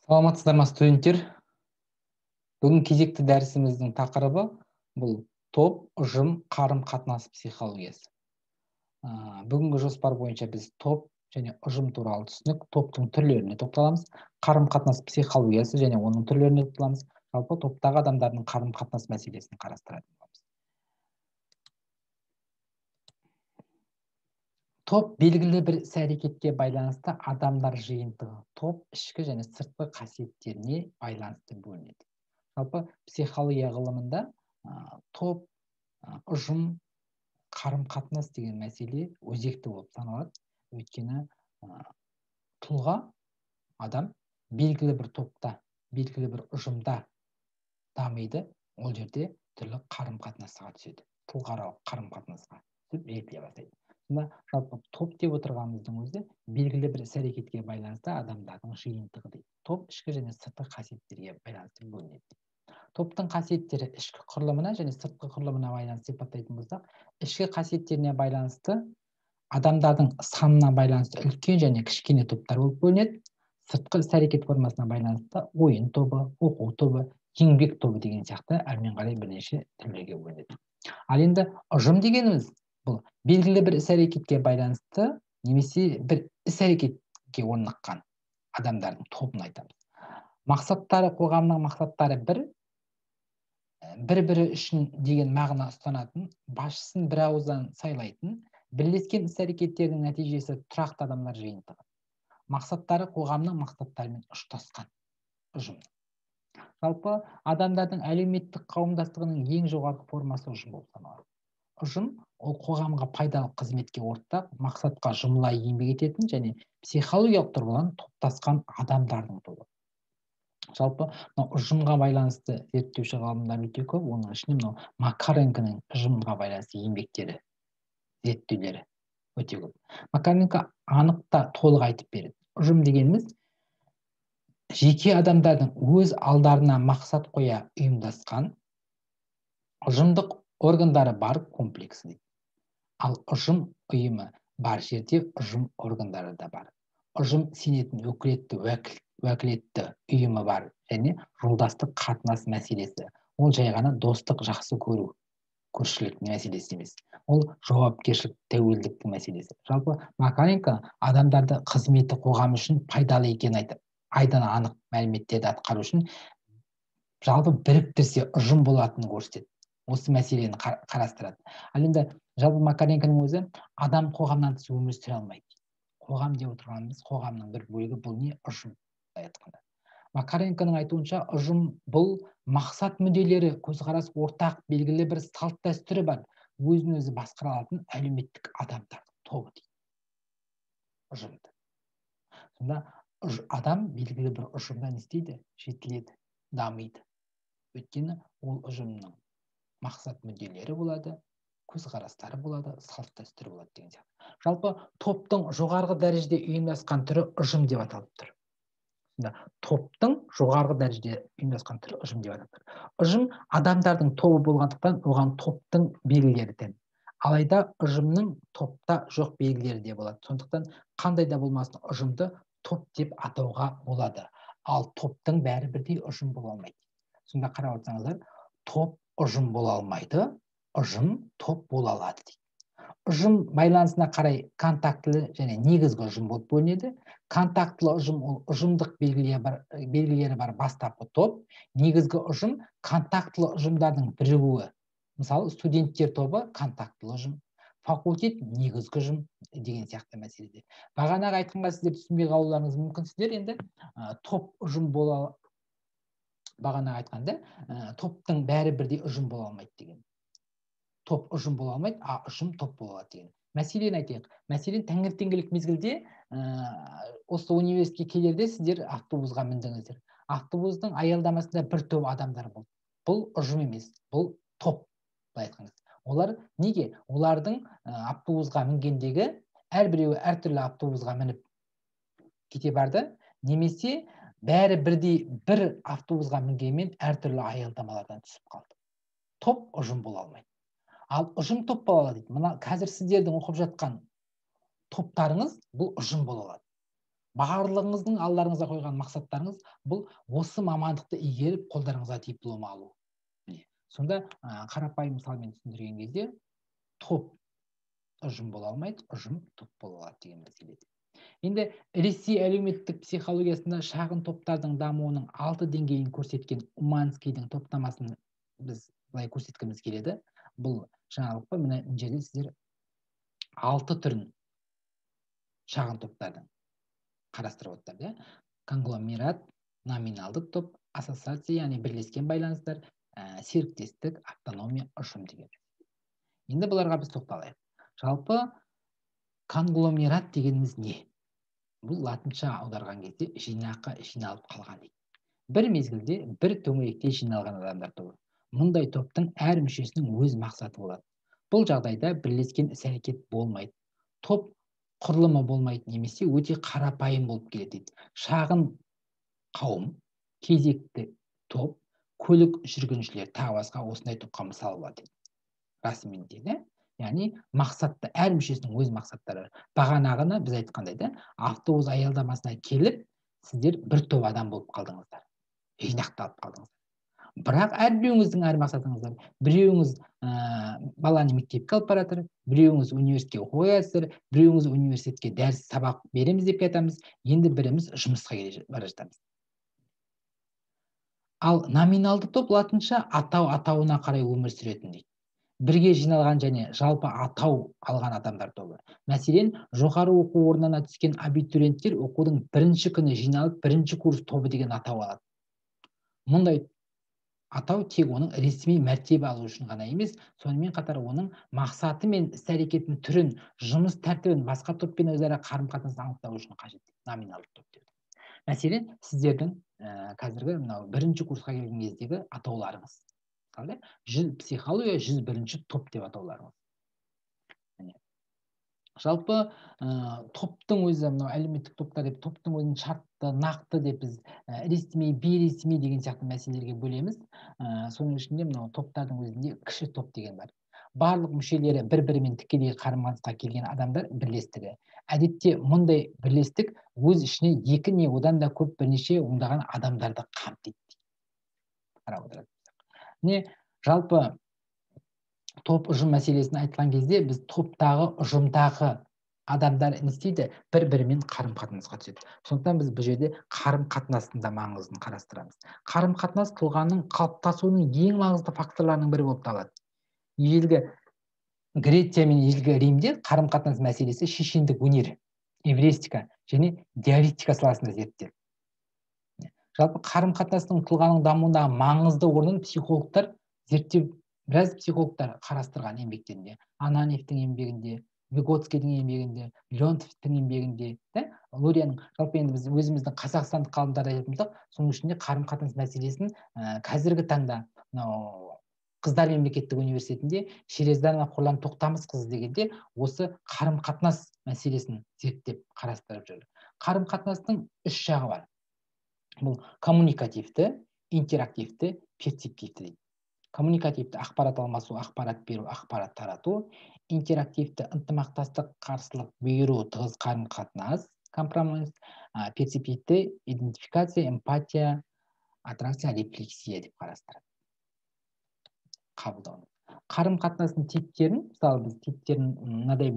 Саламатсыздар ма, студенттер? Бүгін кезекті дәрісіміздің тақырыбы бұл топ, ұжым, қарым-қатынас психологиясы. Бүгінгі жоспар бойынша біз топ және ұжым туралы түсінік, топтың түрлеріне тоқталамыз, қарым-қатынас психологиясы және оның түрлеріне тоқталамыз, жалпы топтағы адамдардың қарым-қатынас мәселесін қарастыратын боламыз. Топ белгілі бір іс-әрекетке байланысты адамдар жиынтығы, топ ішкі және сыртқы қасиеттеріне байланысты бөлінеді. Жалпы психология ғылымында топ, ұжым, қарым-қатынас деген мәселе өзекті болып саналады. Өйткені тұлға, адам белгілі бір топта, белгілі бір ұжымда дамиды, ол жерде түрлі қарым-қатынасқа түседі. Тұлғааралық қарым-қатынасқа түсіп жетіле бастайды. Сонда жалпы топ деп отырғанымыздың өзі белгілі бір іс-әрекетке байланысты адамдардың жиынтығы дейді. Топ ішкі және сыртқы қасиеттерге байланысты бөлінеді. Топтың қасиеттері ішкі құрылымына және сыртқы құрылымына байланысты сипаттайтын болсақ, ішкі қасиеттеріне байланысты адамдардың санына байланысты үлкен және кішкене топтар болып бөлінеді. Сыртқы іс-әрекет формасына байланысты ойын тобы, оқу тобы, еңбек тобы деген сияқты әрмен қарай бірнеше түрлерге бөлінеді. Ал енді ұжым дегеніміз бұл белгілі бір іс-әрекетке байланысты немесе бір іс-әрекетке орныққан адамдардың тобын айтамыз. Мақсаттары, қоғамның мақсаттары бір-бірі үшін деген мағына ұстанатын, басшысын бір ауыздан сайлайтын, бірлескен іс-әрекеттердің нәтижесі тұрақты адамдар жиынтығы. Мақсаттары қоғамның мақсаттарымен ұштасқан ұжым. Жалпы адамдардың әлеуметтік қауымдастығының ең жоғарғы формасы ұжым болып саналады. Ұжым ол қоғамға пайдалы қызметке ортақ, мақсатқа жұмыла еңбек ететін және психологиялық тұрғыдан топтасқан адамдардың тобы. Жалпы мынау ұжымға байланысты зерттеуші ғалымдар өте көп, оның ішінде мынау Макаренконың ұжымға байланысты еңбектері, зерттеулері өте көп. Макаренко анық та толық айтып береді. Ұжым дегеніміз жеке адамдардың өз алдарына мақсат қоя ұйымдасқан ұжымдық органдары бар комплексі дейді. Ал ұжым ұйымы бар жерде ұжым органдары да бар. Ұжым сенетін өкілетті уәкілетті ұйымы бар және жолдастық қатынас мәселесі. Ол жай ғана достық, жақсы көру, көршілік мәселесі емес. Ол жауапкершілік, тәуелділіктің мәселесі. Жалпы Макаренко адамдарды қызметі қоғам үшін пайдалы екенін айтып, айдан анық мәліметтерді атқару үшін жалпы біріктірсе ұжым болатынын көрсетеді. Осы мәселені қарастырады. Ал енді жалпы Макаренконың өзі адам қоғамнан тыс өмір сүре алмайды. Қоғам деп отырғанымыз қоғамның бір бөлігі бұл не? Ұжым. Макаренконың айтуынша ұжым бұл мақсат мүдделері, көзқарас ортақ, белгілі бір салт дәстүрі бар, өзін өзі басқара алатын әлеуметтік адамдардың тобы дейді. Ұжымды. Сонда адам белгілі бір ұжымда не істейді? Жетіледі, дамиды. Өйткені ол ұжымның мақсат мүдделері болады, көзқарастары болады, салт дәстүрі болады деген сияқты. Жалпы топтың жоғарғы дәрежеде ұйымдасқан түрі ұжым деп аталып тұр. Сонда топтың жоғарғы дәрежеде ұйымдасқан түрі ұжым деп аталып тұр. Ұжым адамдардың тобы болғандықтан оған топтың белгілері тән. Алайда ұжымның топта жоқ белгілері де болады. Сондықтан қандай да болмасын ұжымды топ деп атауға болады. Ал топтың бәрі бірдей ұжым бола алмайды. Сонда қарап отырсаңыздар, топ ұжым бола алмайды, ұжым топ бола алады дейді. Ұжым байланысына қарай контактілі және негізгі ұжым болып бөлінеді. Контактілі ұжым ол ұжымдық белгілері бар бастапқы топ. Негізгі ұжым контактілі ұжымдардың бірігуі. Мысалы, студенттер тобы контактілі ұжым, факультет негізгі ұжым деген сияқты мәселеде. Бағанағы айтқанға сіздер түсінбей қалуларыңыз мүмкін. Сіздер енді топ ұжым бола, бағана айтқанда, топтың бәрі бірдей ұжым бола алмайды деген. Топ ұжым бола алмайды, а ұжым топ бола алады деген. Мәселен айтайық. Мәселен, таңертеңгілік мезгілде осы университетке келерде сіздер автобусға міндіңіздер. Автобустың аялдамасында бір топ адамдар болды. Бұл ұжым емес, бұл топ, былай айтқанда. Олар неге? Олардың автобусға мінгендегі әрбіреуі әртүрлі автобусға мініп кете барды, немесе бәрі бірдей бір автобусға мінгенмен әртүрлі аялдамалардан түсіп қалды. Топ ұжым бола алмайды. Ал ұжым топ бола алады дейді. Мына қазір сіздердің оқып жатқан топтарыңыз бұл ұжым бола алады. Барлығыңыздың алдарыңызға қойған мақсаттарыңыз бұл осы мамандықты игеріп, қолдарыңызға диплом алу. Міне. Сонда қарапайым мысалмен түсіндірген кезде топ ұжым бола алмайды, ұжым топ бола алады деген мәселе. Енді Ресей әлеуметтік психологиясында шағын топтардың дамуының 6 деңгейін көрсеткен Уманскийдің топтамасын біз былай көрсеткіміз келеді. Бұл жаңалық па? Мына жерде сіздер 6 түрін шағын топтардың қарастырып отырсыздар, иә? Конгломерат, номиналдық топ, ассоциация, яғни бірлескен байланыстар, серіктестік, автономия, ұжым деген. Енді бұларға біз тоқталайық. Жалпы конгломерат дегеніміз не? Бұл латынша аударған кезде жинақы жиналып қалған дейді. Бір мезгілде бір төңіректе жиналған адамдар тобы. Мұндай топтың әр мүшесінің өз мақсаты болады. Бұл жағдайда бірлескен іс-әрекет болмайды. Топ құрылымы болмайды немесе өте қарапайым болып келеді дейді. Шағын қауым, кезекті топ, көлік жүргіншілер тағы басқа осындай топқа мысал болады дейді. Расымен де, да? Яғни мақсатты, әр мүшесінің өз мақсаттары. Бағанағыны біз айтқандай да, автобус аялдамасына келіп, сіздер бір топ адам болып қалдыңыздар. Жинақталып қалдыңыздар. Бірақ әрбіреуіңіздің әр мақсатыңыз бар. Біреуіңіз баланы мектепке алып бара жатыр, біреуіңіз университетке оқуға келатсыздар, біреуіңіз университетке дәріс сабақ береміз деп келатамыз, енді біріміз жұмысқа келе бара жатамыз. Ал номиналды топ латынша атау атауына қарай өмір сүретін дейді. Бірге жиналған және жалпы атау алған адамдар тобы. Мәселен, жоғары оқу орнына түскен абитуриенттер оқудың бірінші күні жиналып, бірінші курс тобы деген атау алады. Мұндай атау тек оның ресми мәртебе алу үшін ғана емес, сонымен қатар оның мақсаты мен іс-әрекетінің түрін, жұмыс тәртібін, басқа топпен өзара қарым-қатынасын анықтау үшін қажет. Номиналды топ деп. Мәселен, сіздердің қазіргі мынау бірінші курсқа келген кездегі атауларыңыз. Мысалы, психология 101 топ деп атауларыңыз. Жалпы топтың өзі, мынау әлеуметтік топтар деп, топтың өзін шартты, нақты деп біз ресми, бейресми деген сияқты мәселелерге бөлеміз. Соның ішінде мынау топтардың өзінде кіші топ деген бар. Барлық мүшелері бір-бірімен тікелей қарым-қатынасқа келген адамдар бірлестігі. Әдетте мұндай бірлестік өз ішіне екі не одан да көп бірнеше ондаған адамдарды қамтиды. Қарап отырады. Міне, жалпы топ ұжым мәселесін айтқан кезде біз топтағы, ұжымдағы адамдар не істейді? Бір-бірімен қарым-қатынасқа түседі. Сондықтан біз бұл жерде қарым-қатынастың да маңызын қарастырамыз. Қарым-қатынас тұлғаның қалыптасуының ең маңызды факторларының бірі болып табылады. Ежелгі Греция мен ежелгі Римде қарым-қатынас мәселесі шешендік өнер, эвристика және диалектика саласында зерттелді. Жалпы қарым-қатынастың тұлғаның дамуындағы маңызды орнын психологтар зерттеп, біраз психологтар қарастырған еңбектерінде. Ананьевтің еңбегінде, Выготскийдің еңбегінде, Леонтьевтің еңбегінде, да? Лурияның, жалпы енді біз өзіміздің қазақстандық ғалымдарды айтатын болсақ, соның ішінде қарым-қатынас мәселесін қазіргі таңда мынау Қыздар мемлекеттік университетінде Шерезданова Қорлан Тоқтамысқызы дегенде осы қарым-қатынас мәселесін зерттеп қарастырып жүр. Қарым-қатынастың үш жағы бар. Бұл коммуникативті, интерактивті, перцептивті дейді. Коммуникативті ақпарат алмасу, ақпарат беру, ақпарат тарату, интерактивті ынтымақтастық, қарсылық беру, тығыз қарым-қатынас, компромисс, перцептивті идентификация, эмпатия, аттракция, рефлексия деп қарастырады. Қабылдау. Қарым-қатынастың типтерін, мысалы біз типтерін мынадай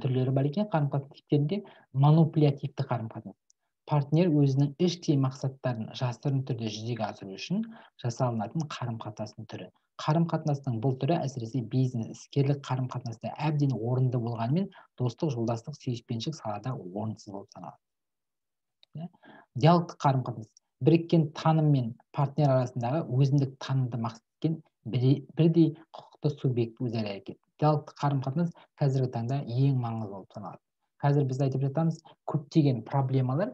түрлері бар екен, қарым-қатынас типтерінде манипулятивті қарым-қатынас. Партнер өзінің іштей мақсаттарын жасырын түрде жүзеге асыру үшін жасалынатын қарым-қатынастың түрі. Қарым-қатынастың бұл түрі әсіресе бизнес, іскерлік қарым-қатынаста әбден орынды болғанымен, достық, жолдастық, сүйіспеншілік салада орынсыз болып саналады. Диалогтық қарым-қатынас. Біріккен таным мен партнер арасындағы өзіндік танымды мақсат еткен бірдей құқықты субъект өзара әрекет. Диалогтық қарым-қатынас қазіргі таңда ең маңызды болып саналады. Қазір біз айтып жатамыз, көптеген проблемалар,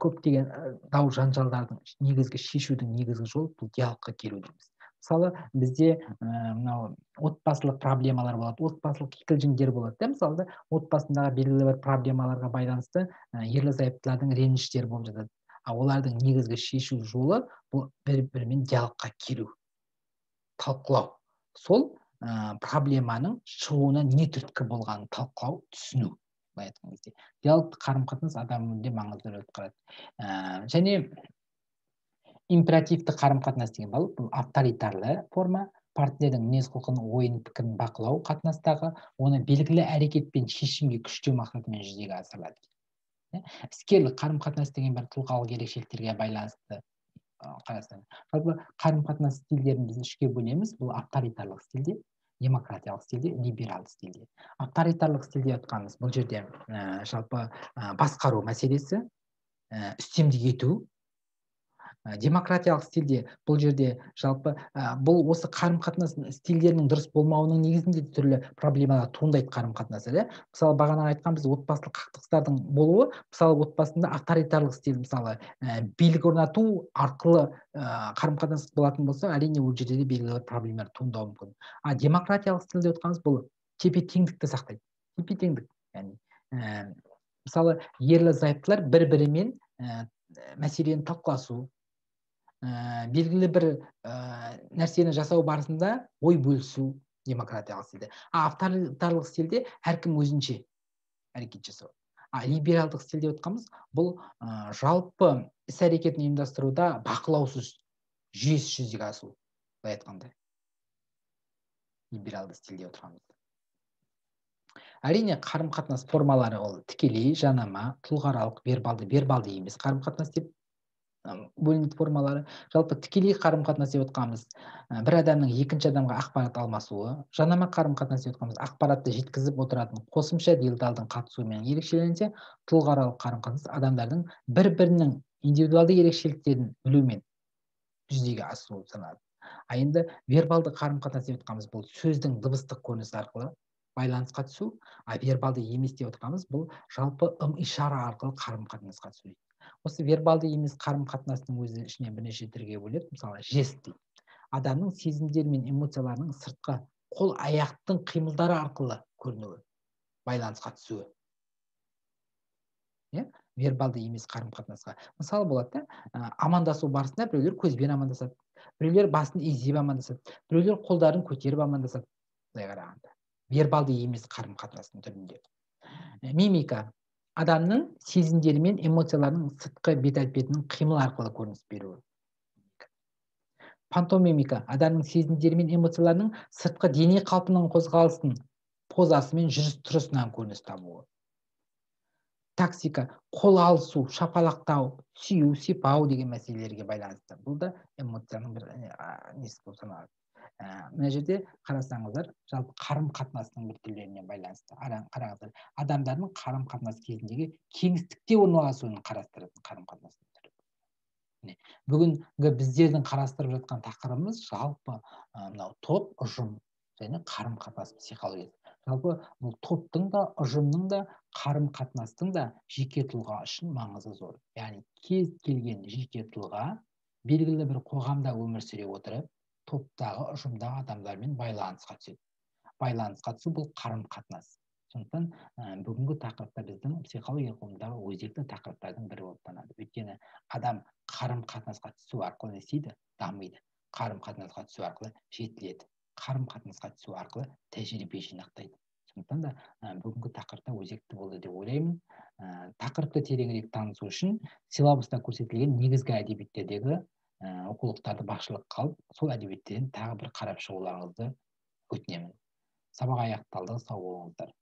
көптеген дау жанжалдардың негізгі шешудің негізгі жолы бұл диалогқа келу дейміз. Мысалы, бізде мынау отбасылық проблемалар болады, отбасылық кикілжіңдер болады, да? Мысалы, отбасындағы белгілі бір проблемаларға байланысты ерлі зайыптылардың реніштері болып жатады. Ал олардың негізгі шешу жолы бұл бір-бірімен диалогқа келу, талқылау. Сол проблеманың шығуына не түрткі болғанын талқылау, түсіну. Былай айтқан кезде диалогтық қарым қатынас адам өмірінде маңызды рөл атқарады. Және императивті қарым қатынас деген бар, бұл авторитарлы форма, партнердің мінез құлқын, ойын, пікірін бақылау қатынастағы, оны белгілі әрекет пен шешімге күштеу мақсатымен жүзеге асырылады. Іскерлік қарым қатынас деген бар, тұлғалық ерекшеліктерге байланысты қарасаң. Жалпы қарым қатынас стильдерін біз үшке бөлеміз. Бұл авторитарлық стильде, демократиялық стильде, либералды стильде. Авторитарлық стильде айтқанымыз бұл жерде жалпы басқару мәселесі, үстемдік ету. Демократиялық стильде бұл жерде жалпы бұл осы қарым қатынас стильдерінің дұрыс болмауының негізінде түрлі проблемалар туындайды қарым қатынасы, да? Мысалы, бағана айтқан біз отбасылық қақтығыстардың болуы, мысалы, отбасында авторитарлық стиль, мысалы, билік орнату арқылы қарым қатынас болатын болса, әрине ол жерде де белгілі бір проблемалар туындауы мүмкін. А демократиялық стиль деп отқанымыз бұл тепе-теңдікті сақтайды. Тепе-теңдік, яғни мысалы, ерлі зайыптылар бір-бірімен мәселені талқыласу, белгілі бір нәрсені жасау барысында ой бөлісу демократиялық стильде. А авторитарлық стильде әркім өзінше әрекет жасау. А либералдық стильде отқанымыз бұл жалпы іс әрекетін ұйымдастыруда бақылаусыз жүйесі жүзеге асу, былай айтқанда. Либералды стильде отырғанымыз. Әрине, қарым қатынас формалары ол тікелей, жанама, тұлғааралық, вербалды, вербалды емес қарым қатынас деп бөлінеді формалары. Жалпы тікелей қарым қатынас деп отқанымыз бір адамның екінші адамға ақпарат алмасуы, жанама қарым қатынас деп отқанымыз ақпаратты жеткізіп отыратын қосымша делдалдың қатысуымен ерекшеленсе, тұлғааралық қарым қатынас адамдардың бір-бірінің индивидуалды ерекшеліктерін білумен жүзеге асуы саналады. А енді вербалды қарым қатынас деп отқанымыз бұл сөздің дыбыстық көрінісі арқылы байланысқа түсу, а вербалды емес деп отқанымыз бұл жалпы ым ишара арқылы қарым қатынасқа түсу. Осы вербалды емес қарым қатынастың өзі ішінен бірнеше түрге бөледі. Мысалы, жест дейді. Адамның сезімдері мен эмоцияларының сыртқы қол аяқтың қимылдары арқылы көрінуі, байланысқа түсуі. Вербалды емес қарым қатынасқа. Мысалы болады да, амандасу барысында біреулер көзбен амандасады, біреулер басын изеп амандасады, біреулер қолдарын көтеріп амандасады. Былай қарағанда вербалды емес қарым қатынастың түрінде. Мимика адамның сезімдері мен эмоцияларының сыртқы бет әлпетінің қимыл арқылы көрініс беруі. Пантомимика адамның сезімдері мен эмоцияларының сыртқы дене қалпының қозғалысын, позасы мен жүріс тұрысынан көрініс табуы. Тактика қол алысу, шапалақтау, сүю, сипау деген мәселелерге байланысты. Бұл да эмоцияның бір несі болып саналады. Мына жерде қарасаңыздар, жалпы қарым қатынастың бір түрлеріне байланысты. Қараңыздар, адамдардың қарым қатынас кезіндегі кеңістікте орналасуын қарастыратын қарым қатынастың түрі. Бүгінгі біздердің қарастырып жатқан тақырыбымыз жалпы мынау топ, ұжым және қарым қатынас психологиясы. Жалпы бұл топтың да, ұжымның да, қарым қатынастың да жеке тұлға үшін маңызы зор. Яғни кез келген жеке тұлға белгілі бір қоғамда өмір сүре отырып, топтағы, ұжымдағы адамдармен байланысқа түседі. Байланысқа түсу бұл қарым қатынас. Сондықтан бүгінгі тақырыпта біздің психология ғылымындағы өзекті тақырыптардың бірі болып саналады. Өйткені адам қарым қатынасқа түсу арқылы не істейді? Дамиды. Қарым қатынасқа түсу арқылы жетіледі. Қарым қатынасқа түсу арқылы тәжірибе жинақтайды. Сондықтан да бүгінгі тақырыпта өзекті болды деп ойлаймын. Тақырыпты тереңірек танысу үшін силабуста көрсетілген негізгі әдебиеттердегі оқулықтарды басшылыққа алып, сол әдебиеттерден тағы бір қарап шығуларыңызды өтінемін. Сабақ аяқталды, сау болыңыздар.